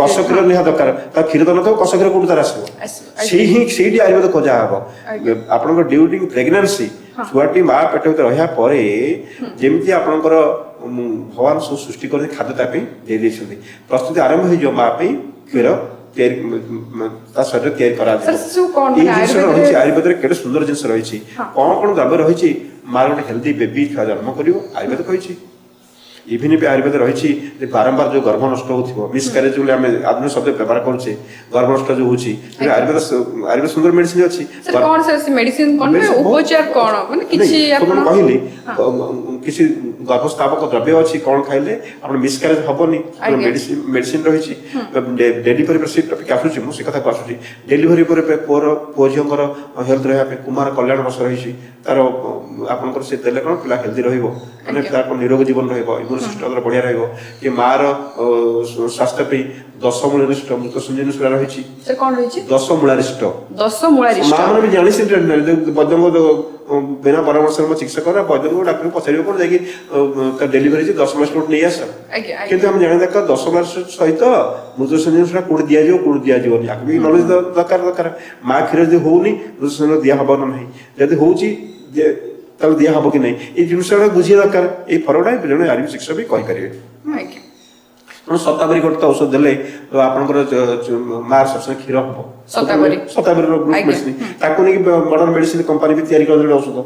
କଷ କ୍ଷୀର ନିହାତି ଦରକାର। ତା କ୍ଷୀର ତ ନଥିବ, କଷ କ୍ଷୀର କୋଉଠୁ ତାର ଆସିବ? ଆସିବ, ଆଜ୍ଞା। ସେଇ ହିଁ ସେଇଠି ଆୟୁର୍ବେଦ ଖୋଜା ହବ। ଆପଣଙ୍କ ଡ୍ୟୁରିଂ ପ୍ରେଗନେନ୍ସି, ଛୁଆଟି ମା ପେଟ ଭିତରେ ରହିବା ପରେ ଯେମିତି ଆପଣଙ୍କର ଭଗବାନ ସବୁ ସୃଷ୍ଟି କରି ଖାଦ୍ୟ ତା ପାଇଁ ଦେଇ ଦେଇଛନ୍ତି, ପ୍ରସ୍ତୁତି ଆରମ୍ଭ ହେଇଯିବ। ମା ପାଇଁ କ୍ଷୀର ତିଆରି ତା ଶରୀରରେ ତିଆରି କରାଯିବ। ସାର୍, ସେ ସବୁ କଣ ଏଇ ମାନେ ଜିନିଷ ଆୟୁର୍ବେଦରେ- ରହିଛି। ଆୟୁର୍ବେଦରେ କେତେ ସୁନ୍ଦର ଜିନିଷ ରହିଛି, କଣ କଣ ଦ୍ରବ୍ୟ ରହିଛି, ମାର ଗୋଟେ ହେଲ୍ଦି ବେବି, ଛୁଆ ଜନ୍ମ କରିବ, ଆୟୁର୍ବେଦ କହିଛି। ଇଭିନ୍ ବି ଆୟୁର୍ବେଦ ରହିଛି ଯେ ବାରମ୍ବାର ଯୋଉ ଗର୍ଭ ନଷ୍ଟ ହଉଥିବ, ମିସକ୍ୟାରେଜ ବୋଲି ଆମେ ଆଧୁନିକ ଶବ୍ଦ ବ୍ୟବହାର କରୁଛେ, ଗର୍ଭ ନଷ୍ଟ ଯୋଉ ହଉଛି, ଆୟୁର୍ବେଦ ସୁନ୍ଦର ମେଡିସିନ ଅଛି। ସାର୍, କଣ ସାର୍ ସେ ମେଡିସିନ କଣ? Medicine ବହୁତ- ଉପଚାର କଣ ମାନେ କିଛି ନାଇଁ, ଆପଣ ମୁଁ କହିଲି, କିଛି ଗର୍ଭସ୍ଥାପକ ଦ୍ରବ୍ୟ ଅଛି, କଣ ଖାଇଲେ ଆପଣ ମିସକ୍ୟାରେଜ ହବନି। ମେଡିସିନ ରହିଛି। ଡେଲିଭରି ପରେ ସେ ଟପିକ ଆସୁଛି, ମୁଁ ସେ କଥାକୁ ଆସୁଛି। ଡେଲିଭରି ପରେ ପୁଅର, ପୁଅ ଝିଅଙ୍କର ହେଲ୍ଥ ରହିବା ପାଇଁ କୁମାର କଲ୍ୟାଣ ରସ ରହିଛି। ତାର ଆପଣଙ୍କର ସେ ଦେଲେ କଣ ପିଲା ହେଲ୍ଦି ରହିବ, ମାନେ ତାର କଣ ନିରୋଗ ଜୀବନ ରହିବ, ଇମ୍ୟୁନ ସିଷ୍ଟମ ତାର ବଢିଆ ରହିବ କି। ମାର ସ୍ୱାସ୍ଥ୍ୟ ପାଇଁ ଦଶମୂଳାରିଷ୍ଟ, ମୃତ ସଞ୍ଜୀବନୀ ସେଟା ରହିଛି। ସାର୍, କଣ ରହିଛି? ଦଶମୂଳାରିଷ୍ଟ। ଦଶମୂଳାରିଷ୍ଟ। ମା ମାନେ ବି ଜାଣିଛନ୍ତି, ବୈଦ୍ୟଙ୍କ ବିନା ପରାମର୍ଶରେ ମୋ ଚିକିତ୍ସା କର, ବୈଦ୍ୟଙ୍କୁ ଡାକ୍ତରଙ୍କୁ ପଚାରିବ କଣ, ଯାଇକି ତା ଡେଲିଭରି ହେଇଛି, 10 ମାସ କୋଉଠି ନେଇ ଆସ। ଆଜ୍ଞା ଆଜ୍ଞା କିନ୍ତୁ ଆମେ ଜାଣିବା ଦରକାର, 10 ମାସ ସହିତ ମୃତ ସଞ୍ଜୀବନୀ ସେଟା କୋଉଠି ଦିଆଯିବ, କୋଉଠି ଦିଆଯିବନି, ଆକୁ ବି ନଲେଜ ଦରକାର ଦରକାର ମା କ୍ଷୀର ଯଦି ହଉନି, ମୃତ ସଞ୍ଜୀବନୀ ଦିଆ ହବ ନା ନାହିଁ? ଯଦି ହଉଛି ତାହେଲେ ଦିଆ ହବ କି ନାହିଁ? ଏଇ ଜିନିଷ ଗୁଡ଼ା ବୁଝିବା ଦରକାର। ଏଇ ଫରକଟା ଜଣେ ଆୟୁର୍ବେଦ ଚିକିତ୍ସକ ବି କହିପାରିବେ। ତେଣୁ ଶତାବରୀ ଗୋଟେ ତ ଔଷଧ ଦେଲେ ତ ଆପଣଙ୍କର ମାର ସଫିସିଏଣ୍ଟ କ୍ଷୀର ହବ। ଶତାବରୀ। ଶତାବରୀର ମେଡିସିନ, ତାକୁ ନେଇକି ମଡର୍ନ ମେଡିସିନ କମ୍ପାନୀ ବି ତିଆରି କରିଦେଲେ ଔଷଧ।